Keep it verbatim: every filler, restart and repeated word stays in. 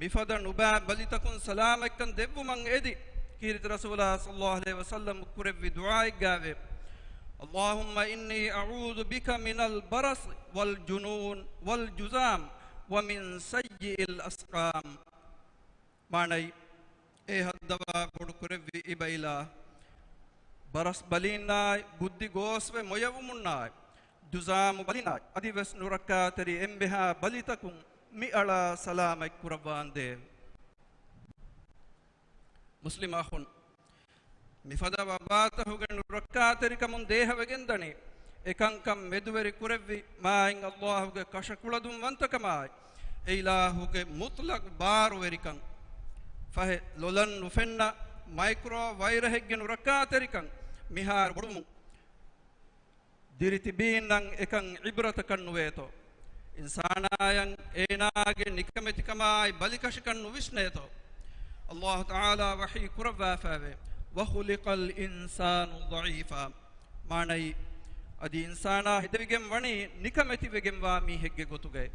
މިފަދަ ނުބައި ބަލިތަކުން ސަލާމަތްކަން ދެއްވުމަށް އެދި، ކީރިތި ރަސޫލާ ޞައްލައްލާހު ޢަލައިހި ވަސައްލަމް ކުރެއްވި ދުޢާއެއްގައިވޭ، اللهم إني أعوذ بك من البرص والجنون والجذام ومن سيئ الأسقام. މާނައީ، އޭ ހައްދަވާ ބޮޑު ކުރެއްވި އިބައިލާ، ބަރަސް ބަލީންނާއި، ބުއްދި ގޯސްވެ މޮޔަވުމުންނާއި، ޖުޒާމު ބަލީންނާއި، އަދިވެސް ނުރައްކާތެރި އެންމެހާ ބަލިތަކުން މި އަޅާ ސަލާމަތް ކުރައްވާނދޭ. މުސްލިމް އަޚުން، މިފަދަ ވަބާތަކުގެ ނުރައްކާތެރިކަމުން ދޭހަވެގެންދަނީ، އެކަންކަން މެދުވެރި ކުރެއްވި މާތް ﷲ ގެ ކަށަކުޅަދުންވަންތަކަމާއި، އެ އިލާހުގެ މުޠްލަޤް ބާރުވެރިކަން. ފަހެ، ލޮލަށް ނުފެންނަ މައިކްރޯ ވައިރަހެއްގެ ނުރައްކާތެރިކަން މިހާރު ބޮޑުވުމުން، ދިރި ތިބީންނަށް އެކަން ޢިބްރަތަކަށް ނުވޭތޯ؟ އިންސާނާޔަށް އޭނާގެ ނިކަމެތިކަމާއި ބަލިކަށިކަން ނުވިސްނޭތޯ؟ ﷲ ތަޢާލާ ވަޙީ ކުރައްވާފައިވޭ، وخلق الإنسان ضعيفا. މާނައީ، އަދި އިންސާނާ ހެދެވިގެން ވަނީ ނިކަމެތިވެގެންވާ މީހެއްގެ ގޮތުގައި.